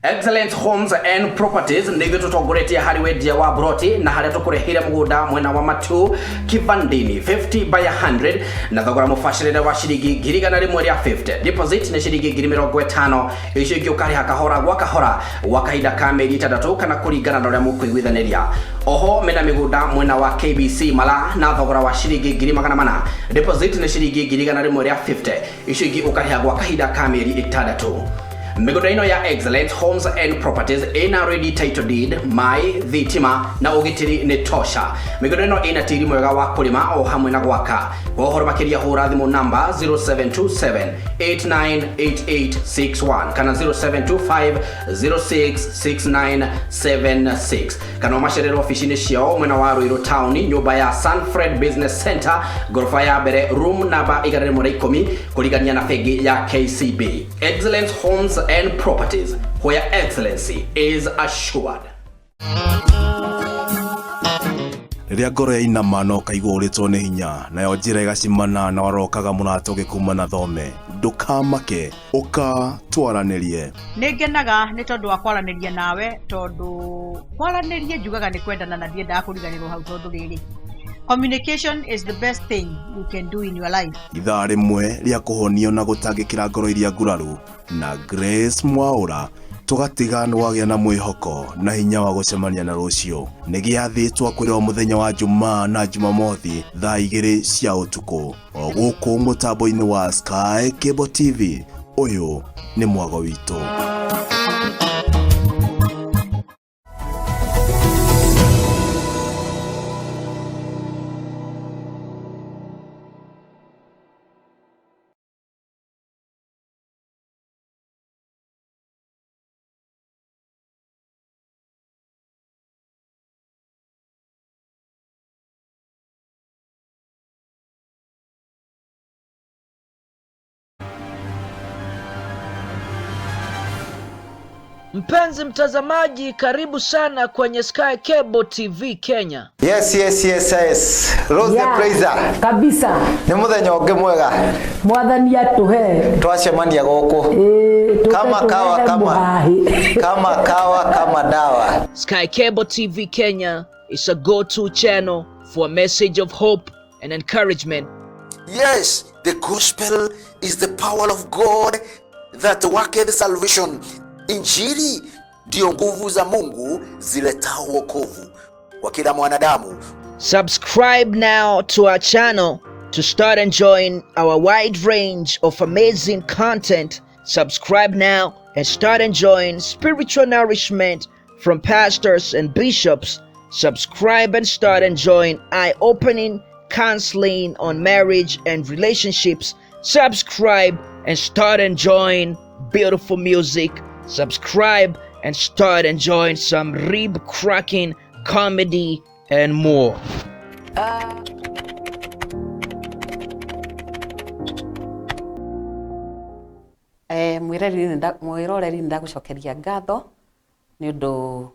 Excellence Homes and Properties nĩ ithuĩ tũtongoretie harĩ wendia wa broti na harĩa tũkũreheire mũgũnda mwena wa Matu Kivandini 50 by 100 na thogora mũbacĩrĩre wa ciringi 150,000. Deposit nĩ ciringi 50,000, icio ingĩ ũkarĩha kahora gwa kahora gwa kahinda ka mĩeri 6 kana kũringana na ũrĩa mũkũiguithanĩria. Oho mena mĩgũnda mwena wa KBC Mala na thogora wa ciringi 400,000. Deposit nĩ ciringi 150,000, icio ingĩ ũkarĩha gwa kahinda ka mĩeri 6. Mĩgũnda ĩno ya Excellence Homes and Properties ĩna ready title deed, maĩ, thitima na ũgitĩri nĩ tosha. Mĩgũnda ĩno ĩna tĩri mwega wa kũrĩma o hamwe na gwaka. Kwa ũhoro makĩria hũra thimũ namba 0727 898861 kana 0725 066976 kana ũmacerere ofici-inĩ ciao mwena wa Ruiru Town, nyũmba ya Sanfred Business Center, ngoroba ya mbere, room namba 110, kũrigania na bengi ya KCB. Excellence Homes and Properties, where excellency is assured. Rĩrĩa ngoro yainama na ũkaigua ũrĩtwo nĩ hinya, nayo njĩra ĩgacimana na warokaga mũrata ũgĩkuma na thome, ndũkamake, ũka twaranĩrie. Nĩ ngenaga nĩ tondũ wa kwaranĩria nawe, tondũ kwaranĩria njugaga nĩ kwendana na ndiendaga kũriganĩrwo hau, tondũ rĩrĩ, communication is the best thing you can do in your life. Ithaa rĩmwe rĩa kũhonio na gũtangĩkĩra ngoro iria nguraru na Grace Mwaũra, tũgatiga nĩ wagĩa na mwĩhoko na hinya wa gũcemania na rũciũ. Nĩ gĩathĩ twakwĩrwo mũthenya wa Jumaa na Jumamothi thaa 2 cia ũtukũ o gũkũ mũtambo-inĩ wa Sky Cable TV. Ũyũ nĩ mwago witũ. Mpenzi mtazamaji, karibu sana kwenye Sky Cable TV Kenya. Yes, yes, yes, yes. Rose the Praiser. Kabisa. Nĩ mũthenya ũngĩ mwega. Mwathani atũhe. Twacemania gũkũ. Ĩĩ, Kama kawa tũrehe kama mũhahi. kama kawa kama dawa. Sky Cable TV Kenya is a go-to channel for a message of hope and encouragement. Yes, the gospel is the power of God that worketh salvation. Injili ndiyo nguvu za Mungu ziletao wokovu kwa kila mwanadamu. Subscribe now to our channel to start enjoying our wide range of amazing content. Subscribe now and start enjoying spiritual nourishment from pastors and bishops. Subscribe and start enjoying eye-opening counseling on marriage and relationships. Subscribe and start enjoying beautiful music. Subscribe and start enjoying some rib-cracking comedy and more. Mwiroreri nĩ ndagũcokeria ngatho nĩ ũndũ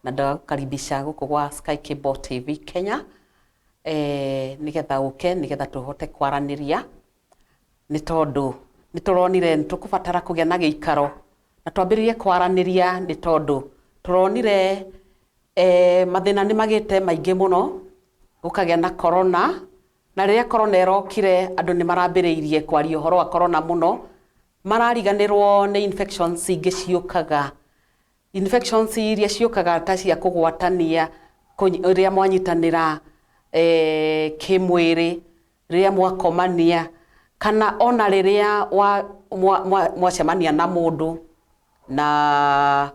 na ndagũkaribisha gũkũ gwa Sky Cable TV Kenya, nĩgetha ũke nĩgetha tũhote kwaranĩria, nĩ tondũ nĩ tũronire nĩ tũkũbatara kũgĩa na gĩikaro na twambĩrĩrie kwaranĩria, nĩ tondũ tũronire mathĩna nĩ magĩte maingĩ mũno, gũkagĩa na corona, na rĩrĩa corona ĩrokire andũ nĩ marambĩrĩirie kwaria ũhoro wa corona mũno, marariganĩrwo nĩ infections ingĩ ciũkaga, infections iria ciũkaga ta cia kũgwatania rĩrĩa mwanyitanĩra kĩmwĩrĩ, rĩrĩa mwakomania, kana ona rĩrĩa mwacemania na mũndũ na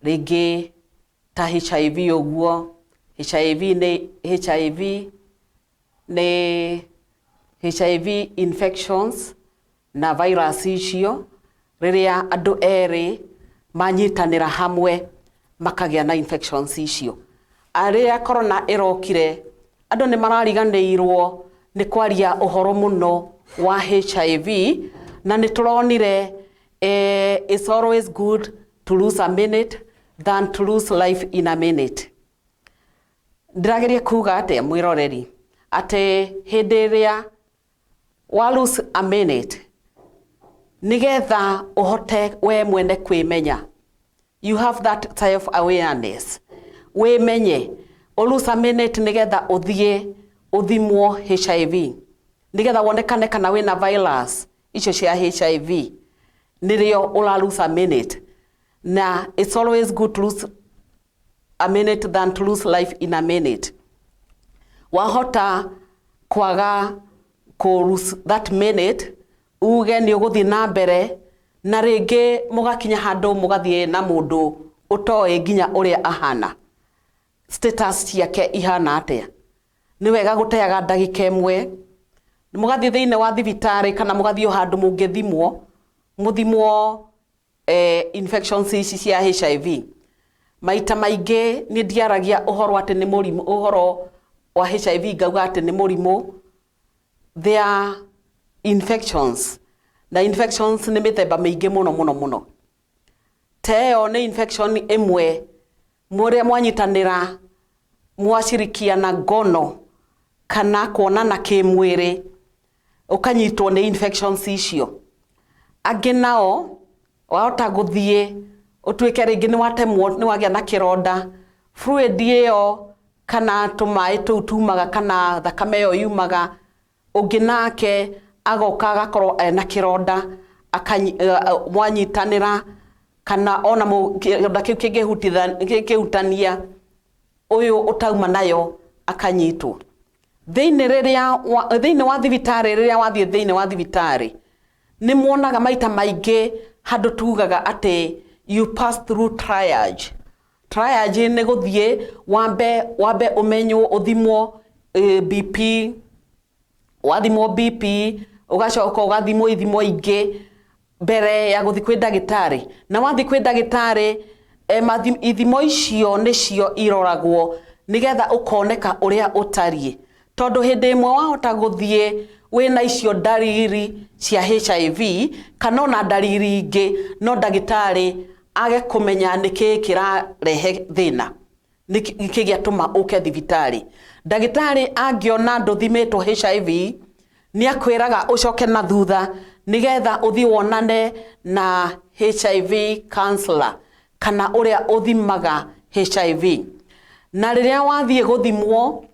rĩngĩ ta HIV ũguo. HIV nĩ HIV nĩ HIV infections na virus icio, rĩrĩa andũ erĩ manyitanĩra hamwe makagĩa na infections icio. Rĩrĩa corona ĩrokire andũ nĩ marariganĩirwo nĩ kwaria ũhoro mũno wa HIV, na nĩ tũronire it's always good to lose a minute than to lose life in a minute. Ndĩrageria kuga atĩa mwĩroreri, atĩ hĩndĩ ĩrĩa wa lose a minute nĩgetha ũhote we mwene kwĩmenya. You have that self awareness, wĩmenye ũlusa minute nĩgetha ũthiĩ ũthimwo HIV, nĩgetha wonekane kana wĩna virus icio cia HIV. Nĩrĩo ũralusa minute, na it's always good to lose a minute than to lose life in a minute. Wahota kwaga kũ lose that minute, uge nĩ ũgũthiĩ na mbere, na rĩngĩ mũgakinya handũ mũgathiĩ na mũndũ ũtoĩ nginya ũrĩa ahana, status ciake ihana atĩa. Nĩ wega gũteaga ndagĩka ĩmwe mũgathiĩ thĩinĩ wa thibitarĩ kana mũgathiĩ o handũ mũngĩthimwo, mũthimwo infections ici cia HIV. Maita maingĩ nĩ ndiaragia ũhoro atĩ nĩ mũrimũ, ũhoro wa HIV ngauga atĩ nĩ mũrimũ. They are infections, na infections nĩ mĩthemba mĩingĩ mũno mũno mũno. Ta ĩyo nĩ infection ĩmwe mũrĩa mwanyitanĩra, mwacirikiana ngono kana kuonana kĩmwĩrĩ, ũkanyitwo nĩ infections icio. Angĩ nao wahota gũthiĩ ũtuĩke rĩngĩ nĩ watemwo, nĩ wagĩa na kĩronda, fluid ĩyo kana tũmaĩ tũu tumaga kana thakame ĩyo yumaga, ũngĩ nake agoka agakorwo ena kĩronda, mwanyitanĩra kana ona kĩronda kĩu kĩngĩhutania, ũyũ ũtauma nayo akanyitwo. Thĩinĩ rĩrĩa thĩinĩ wa thibitarĩ, rĩrĩa wathiĩ thĩinĩ wa thibitarĩ, nĩ muonaga maita maingĩ handũ tugaga atĩ you pass through triage. Triage nĩ gũthiĩ wambe ũmenywo, ũthimwo BP. Wathimwo BP, ũgacoka ũgathimwo ithimo ingĩ mbere ya gũthiĩ kwĩ ndagĩtarĩ. Na wathiĩ kwĩ ndagĩtarĩ, ithimo icio nĩcio iroragwo nĩgetha ũkoneka ũrĩa ũtariĩ, tondũ hĩndĩ ĩmwe wahota gũthiĩ wĩna icio ndariri cia HIV kana ona ndariri ingĩ, no ndagĩtarĩ age kũmenya nĩkĩĩ kĩrarehe thĩna, nĩkĩ gĩatũma ũke thibitarĩ. Ndagĩtarĩ angĩona ndũthimĩtwo HIV, nĩ akwĩraga ũcoke na thutha nĩgetha ũthiĩ wonane na HIV counselor kana ũrĩa ũthimaga HIV. Na rĩrĩa wathiĩ gũthimwo,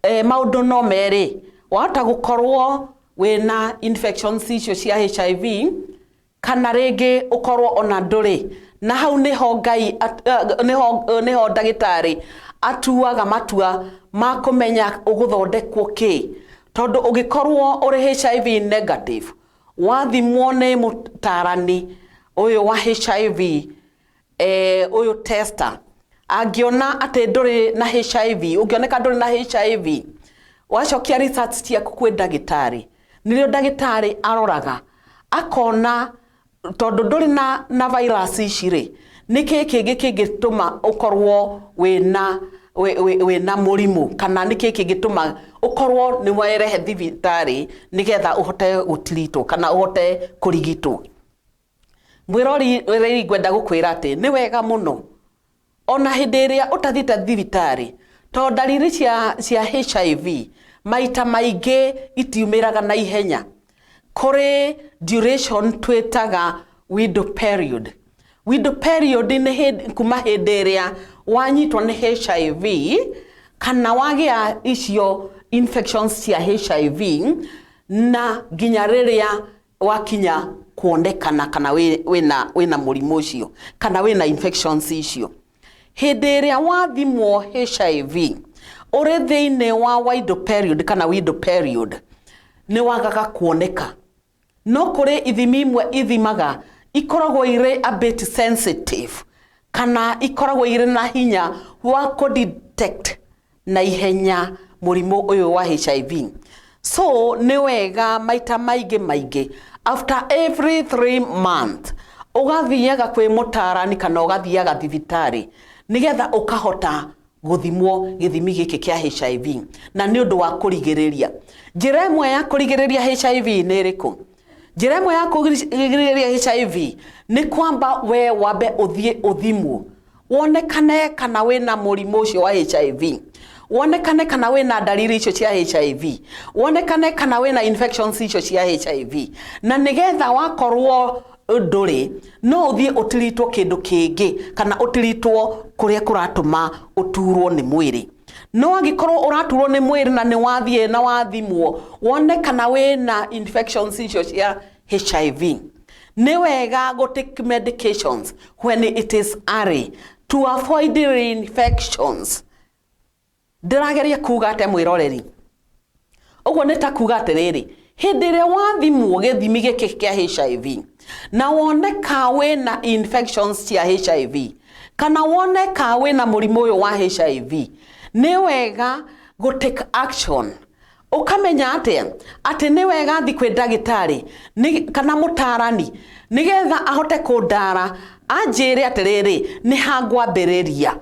maũndũ no merĩ: wahota gũkorwo wĩna infections icio cia HIV kana rĩngĩ ũkorwo ona ndũrĩ. Na hau nĩho Ngai nĩho ndagĩtarĩ atuaga matua ma kũmenya ũgũthondekwo kĩ, tondũ ũngĩkorwo ũrĩ HIV negative, wathimwo nĩ mũtarani ũyũ wa HIV, ũyũ tester, angĩona atĩ ndũrĩ na HIV, ũngĩoneka ndũrĩ na HIV, wacokia results ciaku kwĩ ndagĩtarĩ, nĩrĩo ndagĩtarĩ aroraga akona tondũ ndũrĩ na virus ici rĩ, nĩkĩ kĩngĩ kĩngĩtũma ũkorwo wĩna mũrimũ, kana nĩkĩ kĩngĩtũma ũkorwo nĩ werehe thibitarĩ nĩgetha ũhote gũtiritwo kana ũhote kũrigitwo. Mwĩrori rĩrĩ, ngwenda gũkwĩra atĩ nĩ wega mũno ona hĩndĩ ĩrĩa ũtathiĩte thibitarĩ, tondũ ndariri cia HIV maita maingĩ itiumĩraga na ihenya. Kũrĩ duration twĩtaga window period. Window period nĩ kuma hĩndĩ ĩrĩa wanyitwo nĩ HIV kana wagĩa icio infections cia HIV na nginya rĩrĩa wakinya kuonekana kana wĩna mũrimũ ũcio kana wĩna infections icio. Hĩndĩ ĩrĩa wathimwo HIV ũrĩ thĩinĩ wa window period kana window period, nĩ wagaga kuoneka. No kũrĩ ithimi imwe ithimaga ikoragwo irĩ a bit sensitive kana ikoragwo irĩ na hinya wa kũ-detect na ihenya mũrimũ ũyũ wa HIV. So nĩ wega maita maingĩ maingĩ, after every 3 month, ũgathiaga kwĩ mũtarani kana ũgathiaga thibitarĩ nĩgetha ũkahota gũthimwo gĩthimi gĩkĩ kĩa HIV, na nĩ ũndũ wa kũrigĩrĩria. Njĩra ĩmwe ya kũrigĩrĩria HIV nĩ ĩrĩkũ? Njĩra ĩmwe ya kũrigĩrĩria HIV nĩ kwamba we wambe ũthiĩ ũthimwo, wonekane kana wĩna mũrimũ ũcio wa HIV, wonekane kana wĩna ndariri icio cia HIV, wonekane kana wĩna infections icio cia HIV, na nĩgetha wakorwo Ndũrĩ no ũthiĩ ũtiritwo kĩndũ kĩngĩ kana ũtiritwo kũrĩa kũratũma ũturwo nĩ mwĩrĩ. No angĩkorwo ũraturwo nĩ mwĩrĩ na nĩ wathiĩ na wathimwo wone kana wĩna infections icio cia HIV, nĩ wega gũ take medications when it is early to avoid reinfections. Ndĩrageria kuga atĩa, mwĩroreri? Ũguo nĩ ta kuga atĩrĩrĩ, hĩndĩ ĩrĩa wathimwo gĩthimi gĩkĩ kĩa HIV na woneka wĩna infections cia HIV kana woneka wĩna mũrimũ ũyũ wa HIV, nĩ wega gũ take action, ũkamenya atĩa atĩ nĩ wega thi kwĩ ndagĩtarĩ kana mũtarani nĩgetha ahote kũndara anjĩre atĩrĩrĩ, nĩ ha ngwambĩrĩria,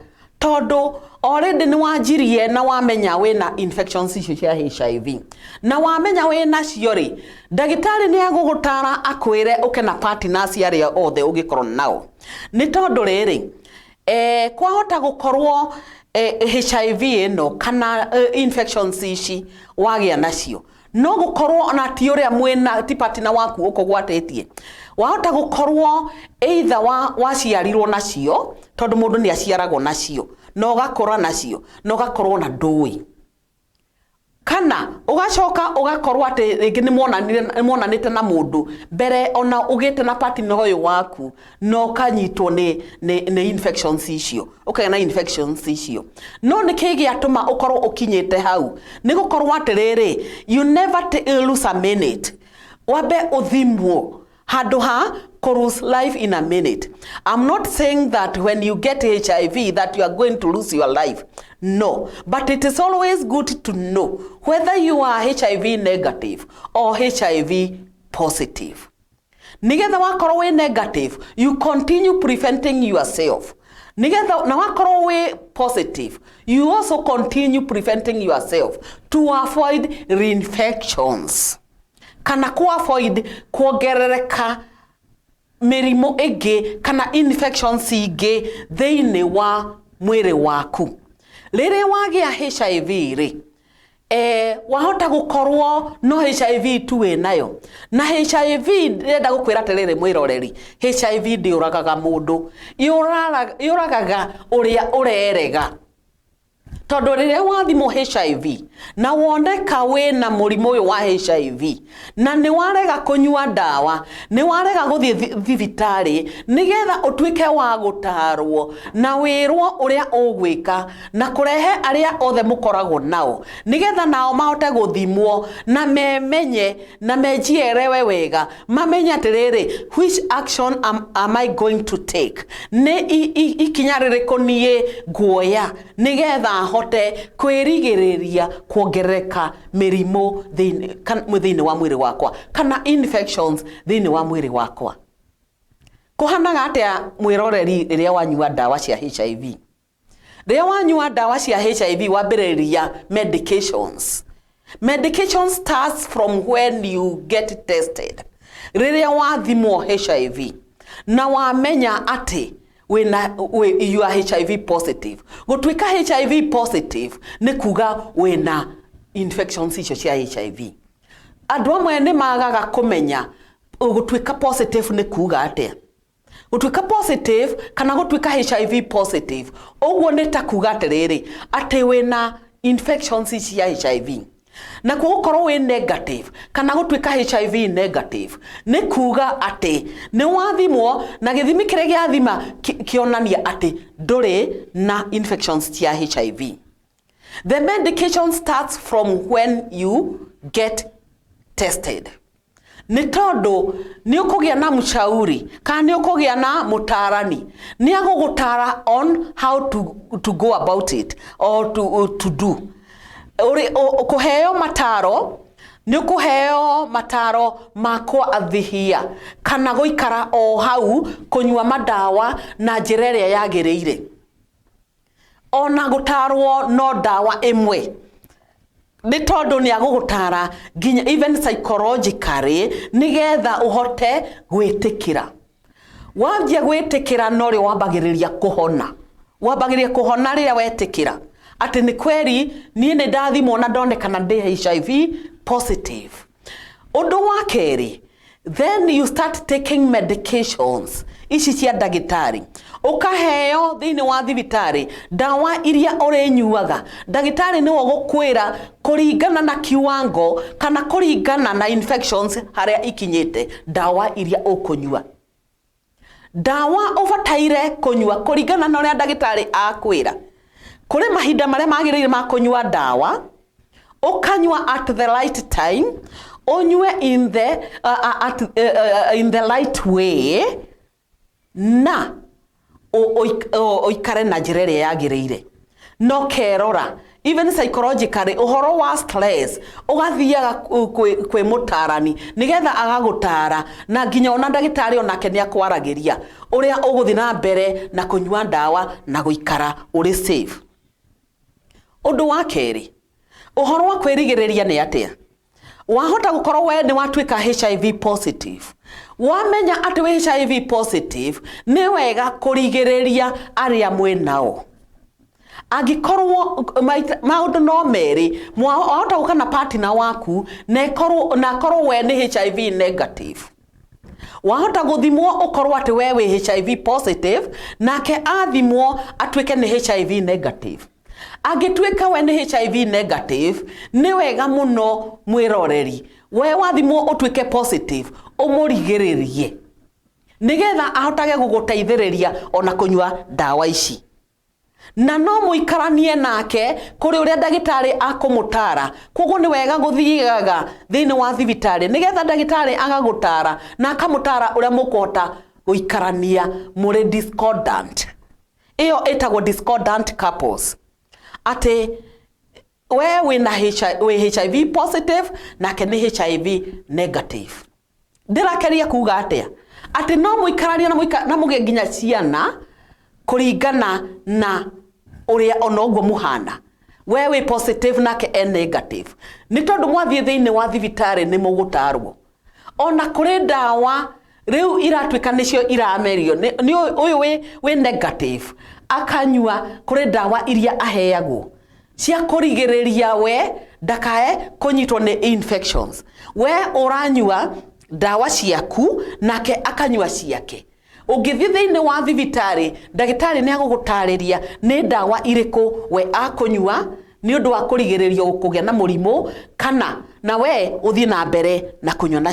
tondũ already nĩ wanjirie na wamenya wĩna infections icio cia HIV. Na wamenya wĩna cio rĩ, ndagĩtarĩ nĩ agũgũtara akwĩre ũke na partners arĩa othe ũngĩkorwo nao, nĩ tondũ rĩrĩ kwahota gũkorwo HIV ĩno kana infections ici wagĩa nacio no gũkorwo ona ti ũrĩa mwĩna ti partner waku ũkũgwatĩtie. Wahota gũkorwo either waciarirwo nacio, tondũ mũndũ nĩ aciaragwo nacio na ũgakũra nacio na ũgakorwo na ndũĩ, kana ũgacoka ũgakorwo atĩ rĩngĩ nĩ monanĩte na mũndũ mbere ona ũgĩte na partner ũyũ waku na ũkanyitwo nĩ infections icio, ũkagĩa na infections icio. No nĩ kĩ gĩatũma ũkorwo ũkinyĩte hau? Nĩ gũkorwo atĩrĩrĩ, you never lose a minute, wambe ũthimwo handũ ha kũ lose life in a minute. I'm not saying that when you get HIV that you are going to lose your life. No, but it is always good to know whether you are HIV negative or HIV positive. Nigetha wakorwo wĩ negative, you continue preventing yourself. Nigetha na wakorwo wĩ positive, you also continue preventing yourself to avoid reinfections kana ku avoid kuongerereka mĩrimũ ĩngĩ kana infections ingĩ thĩinĩ wa mwĩrĩ waku. Rĩrĩa wagĩa HIV rĩ, wahota gũkorwo no HIV tu wĩ nayo. Na HIV, ndĩrenda gũkwĩra atĩrĩrĩ mwĩroreri, HIV ndĩũragaga mũndũ, yũragaga ũrĩa ũrerega, tondũ rĩrĩa wathimwo HIV na woneka wĩna mũrimũ ũyũ wa HIV na nĩ warega kũnyua ndawa, nĩ warega gũthiĩ thibitarĩ nĩgetha ũtuĩke wa gũtarwo na wĩrwo ũrĩa ũgwĩka na kũrehe arĩa othe mũkoragwo nao nĩgetha nao mahote gũthimwo na memenye na mejielewe wega, mamenye atĩrĩrĩ, which action am I going to take, nĩ ikinya rĩrĩkũ niĩ nguoya nĩgetha hote kwĩrigĩrĩria kuongerereka mĩrimũ thĩinĩ wa mwĩrĩ wakwa kana infections thĩinĩ wa mwĩrĩ wakwa. Kũhanaga atĩa, mwĩroreri, rĩrĩa wanyua ndawa cia HIV? Rĩrĩa wanyua ndawa cia HIV, wambĩrĩria medications. Medication starts from when you get tested. Rĩrĩa wathimwo HIV na wamenya atĩ wĩna you are HIV positive. Gũtuĩka HIV positive nĩ kuga wĩna infections icio cia HIV. Andũ amwe nĩ magaga kũmenya gũtuĩka positive nĩ kuga atĩa. Gũtuĩka positive kana gũtuĩka HIV positive, ũguo nĩ ta kuga atĩrĩrĩ, atĩ wĩna infections cia HIV. Na kuo gũkorwo wĩ negative kana gũtuĩka HIV negative nĩ kuga atĩ nĩ wathimwo na gĩthimi kĩrĩa gĩathima kĩonania atĩ ndũrĩ na infections cia HIV. The medication starts from when you get tested, nĩ tondũ nĩ ũkũgĩa na mshauri kana nĩ ũkũgĩa na mũtarani, nĩ agũgũtara on how to go about it or to do. Ũrĩ kũheo mataro, nĩ ũkũheo mataro ma kwathihia kana gũikara o hau kũnyua mandawa na njĩra ĩrĩa yagĩrĩire. Ona gũtarwo no ndawa ĩmwe, nĩ tondũ nĩ agũgũtara nginya even psychologically nĩgetha ũhote gwĩtĩkĩra. Wanjia gwĩtĩkĩra, norĩo wambagĩrĩria kũhona. Wambagĩrĩria kũhona rĩrĩa wetĩkĩra atĩ nĩ kweri niĩ nĩ ndathimwo na ndonekana ndĩ HIV positive. Ũndũ wa kerĩ, Then you start taking medications ici cia ndagĩtarĩ, ũkaheo thĩinĩ wa thibitarĩ ndawa iria ũrĩnyuaga. Ndagĩtarĩ nĩwe ũgũkwĩra kũringana na kiwango kana kũringana na infections harĩa ikinyĩte, ndawa iria ũkũnyua, ndawa ũbataire kũnyua kũringana na ũrĩa ndagĩtarĩ akwĩra. Kũrĩ mahinda marĩa magĩrĩire ma kũnyua ndawa, ũkanyua at the right time, ũnyue in the right way, na ũikare na njĩra ĩrĩa yagĩrĩire. No kerora even psychologically, ũhoro wa stress, ũgathiaga kwĩ mũtarani nĩgetha agagũtara, na nginya ona ndagĩtarĩ onake nĩ akwaragĩria ũrĩa ũgũthiĩ na mbere na kũnyua ndawa na gũikara ũrĩ safe. Ũndũ wa kerĩ, ũhoro wa kwĩrigĩrĩria nĩ atĩa? Wahota gũkorwo we nĩ watuĩka HIV positive. Wamenya atĩ wĩ HIV positive, nĩ wega kũrigĩrĩria arĩa mwĩ nao. Angĩkorwo maũndũ no merĩ, wahota gũka na partner waku na ĩkorwo na akorwo we nĩ HIV negative, wahota gũthimwo ũkorwo atĩ we wĩ HIV positive, nake athimwo atuĩke nĩ HIV negative. Angĩtuĩka we nĩ HIV negative, nĩ wega mũno mwĩroreri, we wathimwo ũtuĩke positive, ũmũrigĩrĩrie nĩgetha ahotage gũgũteithĩrĩria ona kũnyua ndawa ici, na no mũikaranie nake kũrĩ ũrĩa ndagĩtarĩ akũmũtara. Koguo nĩ wega gũthiaga thĩinĩ wa thibitarĩ nĩgetha ndagĩtarĩ agagũtara na akamũtara ũrĩa mũkũhota gũikarania mũrĩ discordant. Ĩyo ĩtagwo discordant couples, atĩ we wĩna wĩ HIV positive, nake nĩ HIV negative. Ndĩrakeria kuga atĩa? Atĩ no mũikaranie na mũgĩe nginya ciana kũringana na ũrĩa ona ũguo mũhana, we wĩ positive nake e negative, nĩ tondũ mwathiĩ thĩinĩ wa thibitarĩ nĩ mũgũtarwo. Ona kũrĩ ndawa rĩu iratuĩka nĩcio iramerio nĩ ũyũ wĩ negative akanyua. Kũrĩ ndawa iria aheagwo cia kũrigĩrĩria we ndakae kũnyitwo nĩ infections. We ũranyua ndawa ciaku, nake akanyua ciake. Ũngĩthiĩ thĩinĩ wa thibitarĩ, ndagĩtarĩ nĩ agũgũtarĩria nĩ ndawa irĩkũ we akũnyua nĩ ũndũ wa kũrigĩrĩrio kũgĩa na mũrimũ, kana na we ũthiĩ na mbere na kũnyua na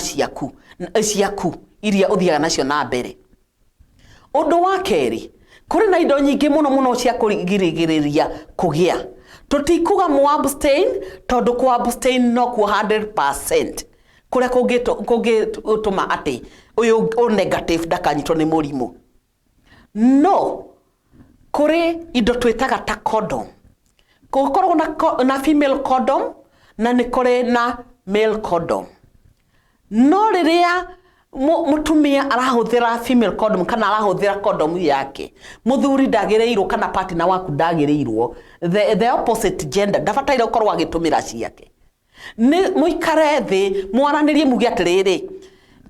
ciaku iria ũthiaga nacio na mbere. Ũndũ wa kerĩ, kũrĩ na indo nyingĩ mũno mũno cia kũrigĩrĩria kũgĩa. Tũtikuga mũ abstain, tondũ kũ abstain no kuo 100% kũrĩa kũngĩtũma atĩ ũyũ ũ negative ndakanyitwo nĩ mũrimũ. No kũrĩ indo twĩtaga ta condom. Gũkoragwo na female condom na nĩ kũrĩ na male condom. No rĩrĩa mũtumia arahũthĩra female condom kana arahũthĩra condom yake, mũthuri ndagĩrĩirwo kana partner waku ndagĩrĩirwo, the opposite gender ndabataire gũkorwo agĩtũmĩra ciake. Nĩ mũikare thĩ mwaranĩrie, muge atĩrĩrĩ,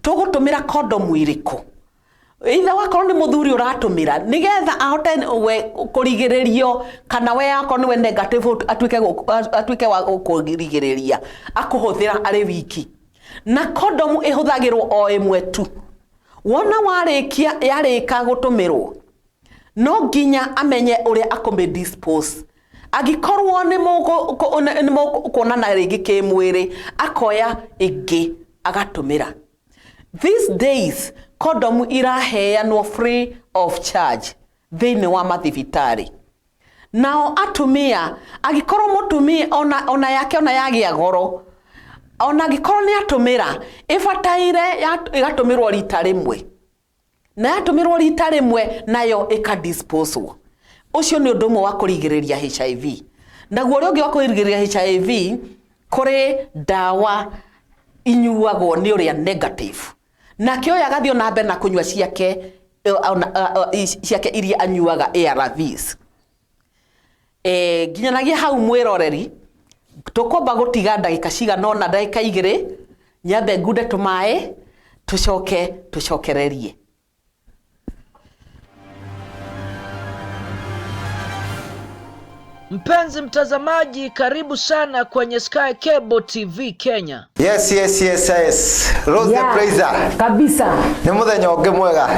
tũgũtũmĩra condom irĩkũ? Ithe wakorwo nĩ mũthuri ũratũmĩra nĩgetha ahote we kũrigĩrĩrio, kana we akorwo nĩwe negative atuĩke wa kũrigĩrĩria, akũhũthĩra arĩ wiki. Na condom ĩhũthagĩrwo o ĩmwe tu. Wona warĩkia, yarĩka gũtũmĩrwo, no nginya amenye ũrĩa akũmĩ dispose. Angĩkorwo nĩ mũkuonana rĩngĩ kĩmwĩrĩ, akoya ĩngĩ agatũmĩra. These days condom iraheanwo free of charge thĩinĩ wa mathibitarĩ. Nao atumia, angĩkorwo mũtumia ona yake ona yagĩa goro, ona angĩkorwo nĩ atũmĩra, ĩbataire ĩgatũmĩrwo rita rĩmwe, na yatũmĩrwo rita rĩmwe nayo ĩkadisposwo. Ũcio nĩ ũndũ ũmwe wa kũrigĩrĩria HIV. Naguo ũrĩa ũngĩ wa kũrigĩrĩria HIV, kũrĩ ndawa inyuagwo nĩ ũrĩa negative, nake ũyũ agathiĩ ona mbere na kũnyua ciake, ciake iria anyuaga, ARVs. Nginyanagia hau, mwĩroreri, tũkwamba gũtiga ndagĩka cigana ũna, ndagĩka 2, nyambe ngunde tũmaĩ, tũcoke tũcokererie. Mpenzi mtazamaji, karibu sana kwenye Sky Cable TV Kenya. Yes, yes, yes, yes. Rose Yeah, the Praiser. Kabisa. Nĩ mũthenya ũngĩ mwega.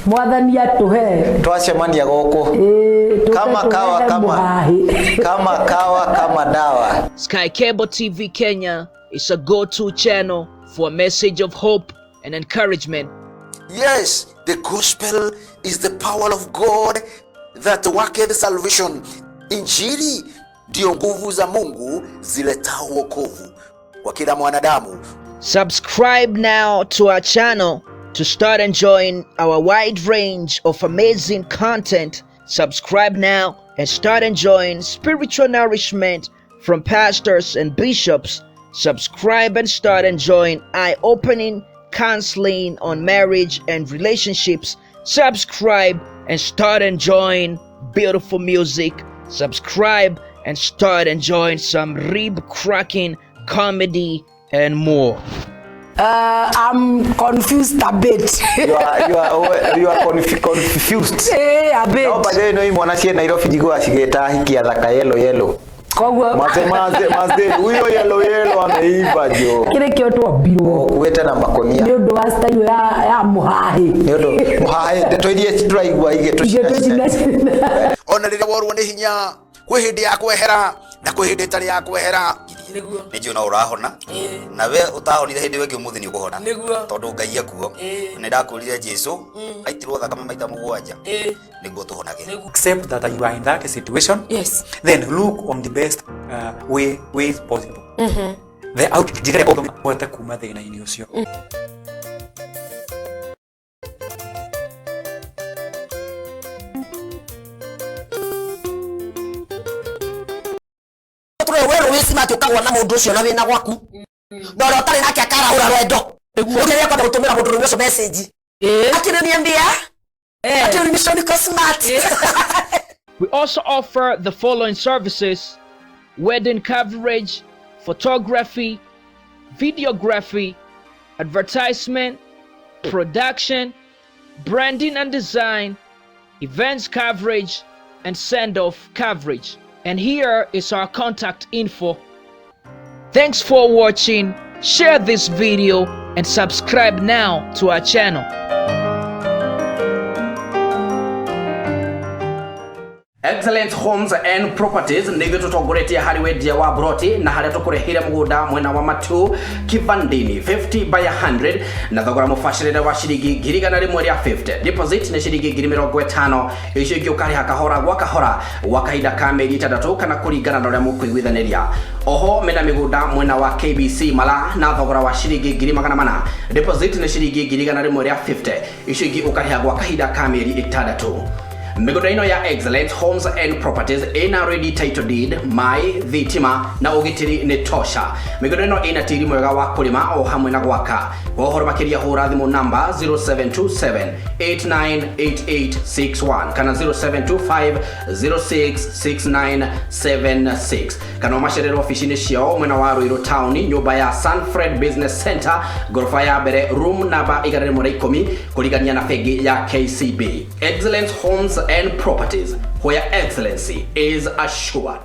Mwathani atũhe. Twacemania gũkũ. Ĩĩ, Kama kawa tũhe kama mũhahi. kama kawa kama dawa. Sky Cable TV Kenya is a go-to channel for a message of hope and encouragement. Yes, the gospel is the power of God that worketh salvation. Injili ndiyo nguvu za Mungu ziletao wokovu kwa kila mwanadamu. Subscribe now to our channel to start enjoying our wide range of amazing content. Subscribe now and start enjoying spiritual nourishment from pastors and bishops. Subscribe and start enjoying eye opening counseling on marriage and relationships. Subscribe and start enjoying beautiful music. Subscribe and start enjoying some rib cracking comedy and more. I'm confused a bit. You are confused. Eh, a bit. No, by the way, no imwana cie Nairobi njiguaga cigĩta hiki athaka yellow yellow. Koguo Maze maze maze huyo yellow yellow ameiva jo. kĩrĩ kĩo twambirwo Ũkuĩte na makonia. nĩ ũndũ wa style ya mũhahi. Nĩ ũndũ mũhaĩ ndeto iria tũraigua igĩtũcina. Igĩtũcina. Ona rĩrĩa worwo nĩ hinya, kwĩ hĩndĩ ya kwehera na kwĩ hĩndĩ ĩtarĩ ya kwehera. Nä njå no å rahona na we å tahonire hä ndä ä yo ä ngä å må thä nä å kå hona tondå Ngai ekuo nä ndakwä rire Jesu aitirwo thakame maita mũgwanja nä guo tå honage. Accept that you are in that situation. Then look on the best ways possible. The out njĩra ĩrĩa ũhote kuma thĩna-inĩ ũcio. Tũrĩ werũ wĩ smart ũkagwa na mũndũ ũcio na wĩna gwaku na ũrĩa ũtarĩ nake akarahũra rwendo rĩu rĩrĩa kwenda gũtũmĩra mũndũ rũme ũcio message akĩrĩniambia akĩrĩnisho niko smart. We also offer the following services: wedding coverage, photography, videography, advertisement, production, branding and design, events coverage, and send off coverage. And here is our contact info. Thanks for watching. Share this video and subscribe now to our channel. Excellent Homes and Properties nä ithuä tå tongoretie harä wendia wa broti na harä a tå kå rehire må gå nda mwena wa Matu Kivandini 50 by 100 na thogora må bacä rä re wa ciringi 150,000. Deposit nä ciringi 50,000, icio ingä å karä ha kahora gwa kahora gwa kahinda ka mĩeri 6 kana kũringana na ũrĩa mũkũiguithanĩria. Oho mena mĩgũnda mwena wa KBC Mala na thogora wa ciringi 400,000. Deposit nĩ ciringi 150,000, icio ingĩ ũkarĩha gwa kahinda ka mĩeri 6. Mĩgũnda ĩno ya Excellent Homes and Properties ĩna ready title deed, maĩ, thitima na ũgitĩri nĩ tosha. Mĩgũnda ĩno ĩna tĩri mwega wa kũrĩma o hamwe na gwaka. Kwa ũhoro makĩria hũra thimũ namba 0727 898861 kana 0725 066976 kana ũmacerere ofici-inĩ ciao mwena wa Ruiru Town, nyũmba ya Sanfred Business Center, ngoroba ya mbere, room namba 110, kũrigania na bengi ya KCB. Excellent Homes and Properties, where excellency is assured.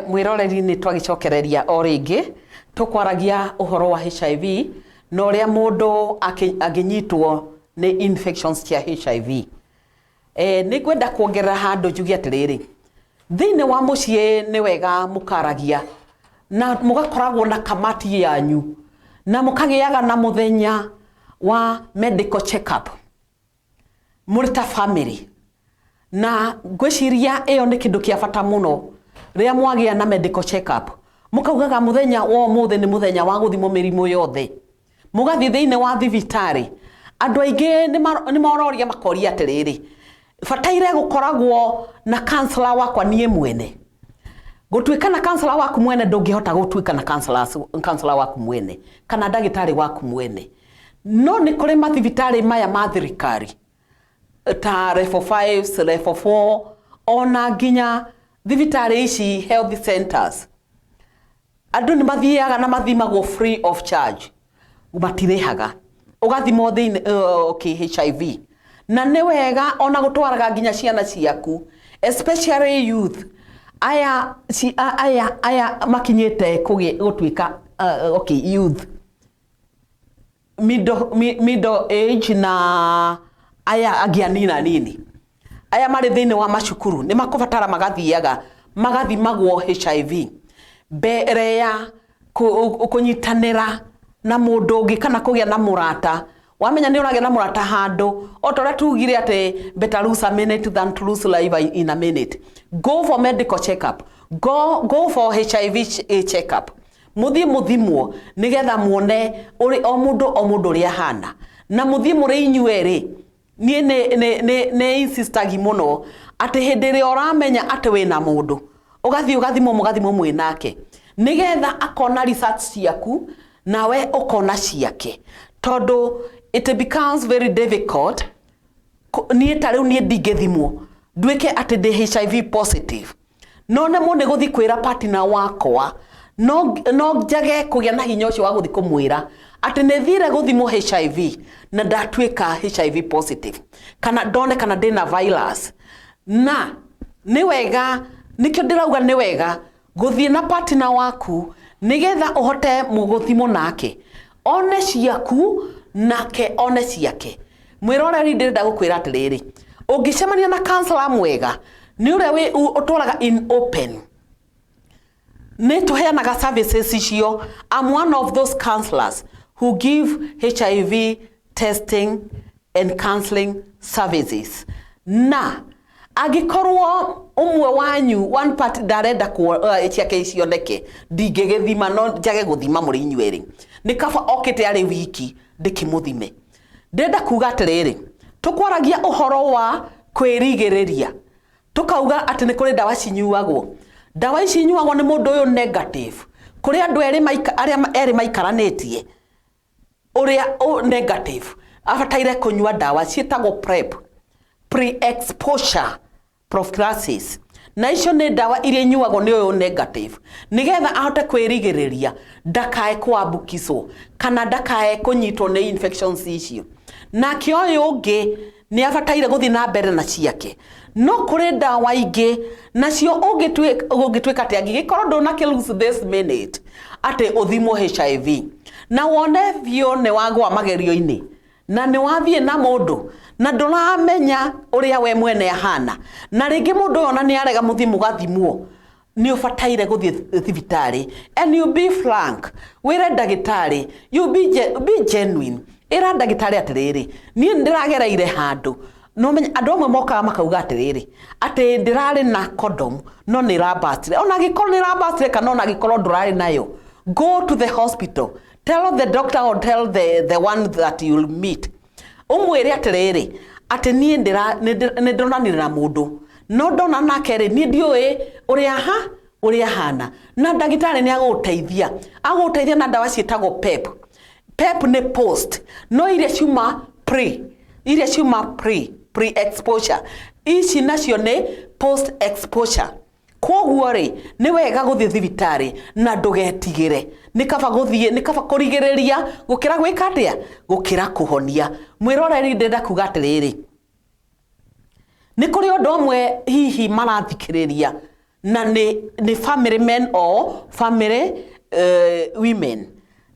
Mwiroreri nä twagicokereria o rĩngĩ tũkwaragia ũhoro wa HIV na ũrĩa mũndũ angĩnyitwo nĩ infections cia HIV. Nĩ ngwenda kuongerera handũ njuge atĩrĩrĩ, thĩinĩ wa mũciĩ nĩ wega mũkaragia na mũgakoragwo na kamati yanyu na mũkagĩaga na mũthenya wa medical check up mũrĩ ta family, na ngwĩciria ĩyo nĩ kĩndũ kĩa bata mũno. Rĩrĩa mwagĩa na medical check up, mũkaugaga mũthenya wa ũmũthĩ nĩ mũthenya wa gũthimwo mĩrimũ yothe, mũgathiĩ thĩinĩ wa thibitarĩ. Andũ aingĩ nĩ maroria makoria atĩrĩrĩ, bataire gũkoragwo na counselor wakwa niĩ mwene. Gũtuĩka na counselor waku mwene, ndũngĩhota gũtuĩka na counselor waku mwene kana ndagĩtarĩ waku mwene, no nĩ kũrĩ mathibitarĩ maya ma thirikari ta level 5, level 4, ona nginya thibitarĩ ici health centers. Andũ nĩ mathiaga na mathimagwo free of charge, matirĩhaga, ũgathimwo thĩinĩ okay, HIV. Na nĩ wega ona gũtwaraga nginya ciana ciaku, especially youth aya aya makinyĩte gũtuĩka okay, youth middle age na aya angĩ anini anini aya marĩ thĩinĩ wa macukuru, nĩ makũbatara magathiaga magathimagwo HIV mbere ya kũnyitanĩra na mũndũ ũngĩ kana kũgĩa na mũrata. Wamenya nĩ ũragĩa na mũrata handũ, o ta ũrĩa tugire atĩ better lose a minute than to lose life in a minute. Go for medical check up, go for HIV check up, mũthiĩ mũthimwo nĩgetha muone ũrĩ o mũndũ o mũndũ ũrĩa ahana, na mũthiĩ mũrĩ inyuerĩ. Niĩ nĩ insistagi mũno atĩ hĩndĩ ĩrĩa ũramenya atĩ wĩna mũndũ, ũgathiĩ ũgathimwo, mũgathimwo mwĩ nake, nĩgetha akona results ciaku nawe ũkona ciake, tondũ it becomes very difficult. Niĩ ta rĩu niĩ ndingĩthimwo nduĩke atĩ ndĩ HIV positive, no nemwo nĩ gũthiĩ kwĩra partner wakwa, no njage kũgĩa na hinya ũcio wa gũthiĩ kũmwĩra atĩ nĩ thire gũthimwo HIV na ndatuĩka HIV positive kana ndone kana ndĩna virus. Na nĩ wega, nĩkĩo ndĩrauga nĩ wega gũthiĩ na partner waku nĩgetha ũhote gũthimwo nake, one ciaku nake one ciake. Mwĩroreri, ndĩrenda gũkwĩra atĩrĩrĩ, ũngĩcemania na counselor mwega nĩ ũrĩa ũtwaraga in open. Nĩ tũheanaga services icio. I'm one of those counselors who give HIV testing and counseling services. Na angĩkorwo ũmwe wanyu, one part, ndarenda ciake cioneke, ndingĩgĩthima, no njage gũthima mũrĩ inyuerĩ. Nĩ kaba okĩte arĩ wiki ndĩkĩmũthime. Ndĩrenda kuga atĩrĩrĩ, tũkwaragia ũhoro wa kwĩrigĩrĩria, tukauga atĩ nĩ kũrĩ ndawa cinyuagwo. Ndawa ici inyuagwo nĩ mũndũ ũyũ negative. Kũrĩ andũ erĩ arĩa erĩ maikaranĩtie, ũrĩa negative abataire kũnyua ndawa ciĩtagwo PrEP, pre-exposure prophylaxis, na icio nĩ ndawa iria inyuagwo nĩ ũyũ negative nĩgetha ahote kwĩrigĩrĩria ndakae kũambukizwo kana ndakae kũnyitwo nĩ infections icio. Nake ũyũ ũngĩ nĩ abataire gũthiĩ na mbere na ciake. No kũrĩ ndawa ingĩ nacio ũngĩtuĩka atĩ angĩgĩkorwo ndũnakĩ lose this minute atĩ ũthimwo HIV na wone biũ nĩ wagwa magerio-inĩ na nĩ wathiĩ na mũndũ na ndũramenya ũrĩa we mwene ahana, na rĩngĩ mũndũ ũyũ ona nĩ arega mũthiĩ mũgathimwo, nĩ ũbataire gũthiĩ thibitarĩ and you be frank, wĩre ndagĩtarĩ, you be genuine, ĩra ndagĩtarĩ atĩrĩrĩ, niĩ nĩ ndĩragereire handũ. No menya andũ amwe mokaga makauga atĩrĩrĩ, atĩ ndĩrarĩ na condom no nĩ ĩrabastire. Ona angĩkorwo nĩ ĩrabastire kana ona angĩkorwo ndũrarĩ nayo, go to the hospital, tell the doctor or tell the one that you'll meet, ũmwĩre atĩrĩrĩ, atĩ niĩ nĩ ndĩronanire na mũndũ no ndona nake rĩ, niĩ ndiũĩ ũrĩa ha ũrĩa ahana. Na ndagĩtarĩ nĩ agũgũteithia, agũgũteithia na ndawa ciĩtagwo PEP. PEP nĩ post, no iria ciuma pre, iria ciuma pre exposure, ici nacio nĩ post exposure. Koguo rĩ, nĩ wega gũthiĩ thibitarĩ na ndũgetigĩre. Nĩ kaba gũthiĩ, nĩ kaba kũrigĩrĩria gũkĩra gwĩka atĩa, gũkĩra kũhonia. Mwĩroreri, ndĩrenda kuga atĩrĩrĩ, nĩ kũrĩ ũndũ ũmwe hihi marathikĩrĩria na nĩ family men or family women.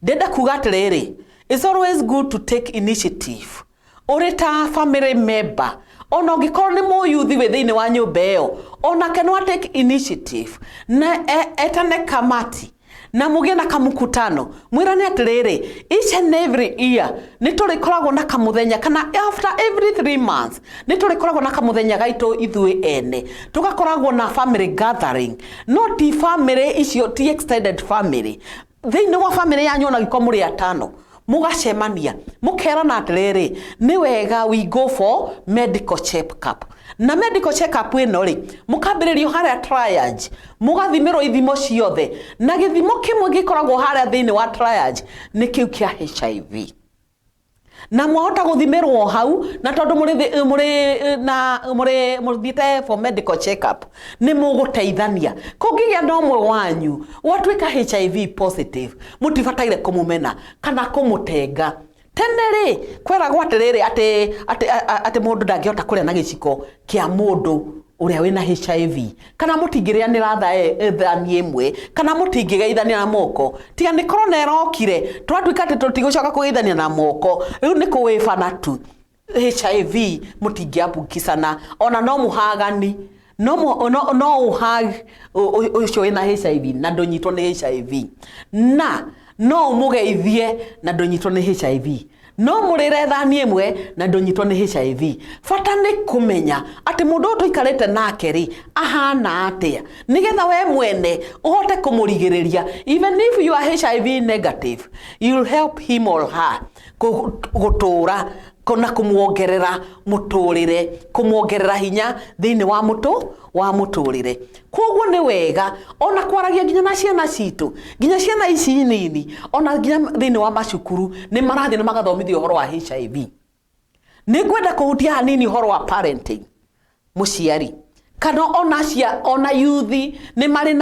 Ndĩrenda kuga atĩrĩrĩ, it's always good to take initiative ũrĩ ta family member. Ona ũngĩkorwo nĩ mũyuthi wĩ thĩinĩ wa nyũmba ĩyo, onake no take initiative na etane kamati na mũgĩe na kamũkutano, mwĩrane atĩrĩrĩ, each and every year nĩ tũrĩkoragwo na kamũthenya, kana after every 3 months nĩ tũrĩkoragwo na kamũthenya gaitũ ithuĩ ene, tũgakoragwo na family gathering. No ti family icio, ti extended family, thĩinĩ wa family yanyu, ona gĩkorwo mũrĩ atano, mũgacemania mũkerana atĩrĩrĩ, nĩ wega we go for medical check up. Na medical check up ĩno rĩ, mũkambĩrĩrio harĩa triage, mũgathimĩrwo ithimo ciothe, na gĩthimo kĩmwe gĩkoragwo harĩa thĩinĩ wa triage nĩ kĩu kĩa HIV. Na mwahota gũthimĩrwo hau, na tondũ mũrĩ mũrĩ na mũrĩ mũthiĩte for medical check up, nĩ mũgũteithania. Kũngĩgĩa na ũmwe wanyu watuĩka HIV positive, mũtibataire kũmũmena kana kũmũtenga. Tene rĩ, kweragwo atĩrĩrĩ, atĩ mũndũ ndangĩhota kũrĩa na gĩciko kĩa mũndũ ũrĩa wĩna HIV, kana mũtingĩrĩanĩra thani ĩmwe, kana mũtingĩgeithania na moko. Tiga nĩ corona ĩrokire, twatuĩka atĩ tũtigũcoka kũgeithania na moko, rĩu nĩ kũwĩbana tu. HIV mũtingĩambukicana, ona no mũhagani, no ũhag ũcio wĩna HIV na ndũnyitwo nĩ HIV, na no ũmũgeithie na ndũnyitwo nĩ HIV, no mũrĩre thani ĩmwe na ndũnyitwo nĩ HIV. Bata nĩ kũmenya atĩ mũndũ ũyũ tũikarĩte nake rĩ, ahana atĩa, nĩgetha we mwene ũhote kũmũrigĩrĩria. Even if you are HIV negative, you'll help him or her gũtũra na kũmuongerera mũtũrĩre, kũmuongerera hinya thĩinĩ wa mũtũ wa mũtũrĩre. Koguo nĩ wega ona kwaragia nginya na ciana citũ, nginya ciana ici nini, ona nginya thĩinĩ wa macukuru nĩ marathiĩ na magathomithio ũhoro wa HIV. Nĩ ngwenda kũhutia hanini ũhoro wa parenting. Mũciari kana ona cia ona youth nĩ marĩ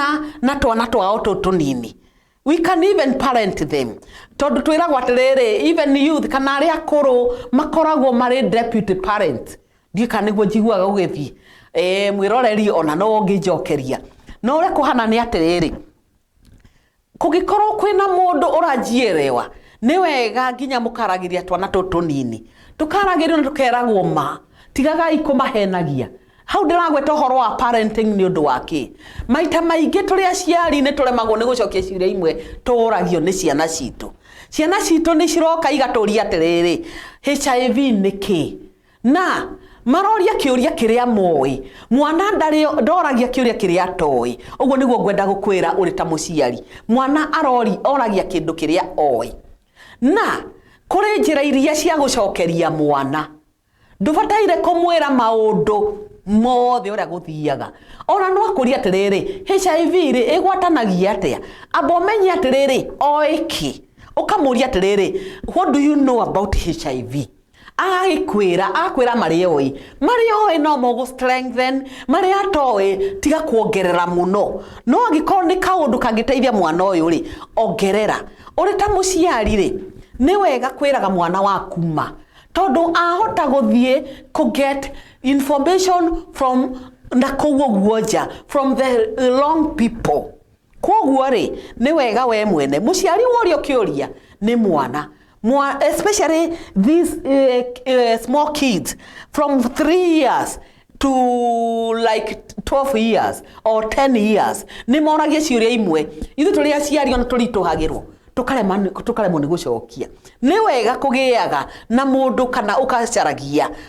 na twana twao tũtũ tũnini, we can even parent them, tondũ twĩragwo atĩrĩrĩ, even youth kana arĩa akũrũ makoragwo marĩ deputy parent. Ndiũĩ kana nĩguo njiguaga gũgĩthiĩ. Mwĩroreri, ona no ũngĩnjokeria. No ũrĩa kũhana nĩ atĩrĩrĩ, kũngĩkorwo kwĩna mũndũ ũranjierewa, nĩ wega nginya mũkaragĩria twana tũtũ tũnini, tũkaragĩrio na tũkeragwo ma, tigagai kũmahenagia. Hau ndĩragweta ũhoro wa parenting nĩ ũndũ wa kĩ? Maita maingĩ tũrĩ aciari nĩ tũremagwo nĩ gũcokia ciũria imwe tũragio nĩ ciana citũ. Ciana citũ nĩ ciroka igatũria atĩrĩrĩ, HIV nĩ kĩ? Na maroria kĩũria kĩrĩa moĩ. Mwana ndarĩ ndoragia kĩũria kĩrĩa atoĩ. Ũguo nĩguo ngwenda gũkwĩra ũrĩ ta mũciari, mwana arori oragia kĩndũ kĩrĩa oĩ. Na kũrĩ njĩra iria cia gũcokeria mwana. Ndũbataire kũmwĩra maũndũ mothe ũrĩa gũthiaga. Ona no akũrie atĩrĩrĩ, HIV rĩ, ĩgwatanagia atĩa? Amba ũmenye atĩrĩrĩ, oĩ kĩ? Ũkamũria atĩrĩrĩ, "What do you know about HIV?" Agagĩkwĩra, agakwĩra marĩa oĩ. Marĩa oĩ no mogũ strengthen, marĩa atoĩ tiga kuongerera mũno. No angĩkorwo nĩ kaũndũ kangĩteithia mwana ũyũ rĩ, ongerera. Ũrĩ ta mũciari rĩ, nĩ wega kwĩraga mwana waku ma, tondũ ahota gũthiĩ kũ get information from na kũu ũguo nja, from the wrong people. Koguo rĩ, nĩ wega we mwene mũciari worio kĩũria nĩ mwana, especially these small kids from 3 years to like 12 years or 10 years, nĩ moragia ciũria imwe ithuĩ tũrĩ aciari ona tũritũhagĩrwo, tũkaremwo nĩ gũcokia. Nĩ wega kũgĩaga na mũndũ kana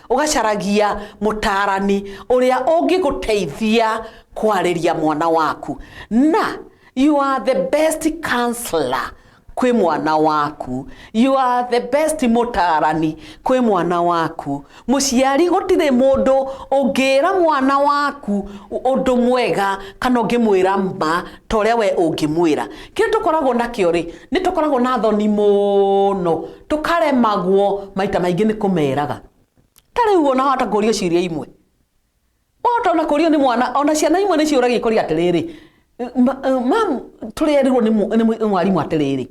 ũgacaragia mũtarani ũrĩa ũngĩgũteithia kwarĩria mwana waku. Na you are the best counselor kwĩ mwana waku, you are the best mũtarani kwĩ mwana waku. Mũciari, gũtirĩ mũndũ ũngĩra mwana waku ũndũ mwega kana ũngĩmwĩra ma ta ũrĩa we ũngĩmwĩra. Kĩrĩa tũkoragwo nakĩo rĩ, nĩ tũkoragwo na thoni mũno, tũkaremagwo maita maingĩ nĩ kũmeraga. Ta rĩu ona wahota kũrio ciũria imwe, wahota ona kũrio nĩ mwana, ona ciana imwe nĩ ciũragia ikũria atĩrĩrĩ, "Mam, tũrĩerirwo nĩ mwarimũ atĩrĩrĩ,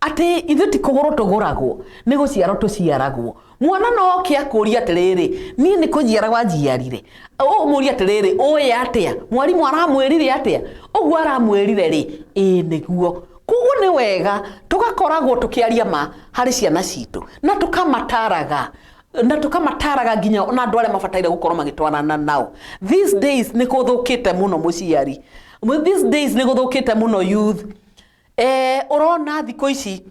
atĩ ithuĩ ti kũgũrwo tũgũragwo, nĩ gũciarwo tũciaragwo." Mwana no oke akũrie atĩrĩrĩ, "Niĩ nĩ kũnjiara wanjiarire?" Ũmũrie atĩrĩrĩ, "Ũĩ atĩa? Mwarimũ aramwĩrire atĩa? Ũguo aramwĩrire rĩ, ĩĩ nĩguo?" Koguo nĩ wega tũgakoragwo tũkĩaria ma harĩ ciana citũ, na tũkamataraga nginya ona andũ arĩa mabataire gũkorwo magĩtwarana nao. These days nĩ gũthũkĩte mũno mũciari, these days nĩ gũthũkĩte mũno youth. Ũrona thikũ ici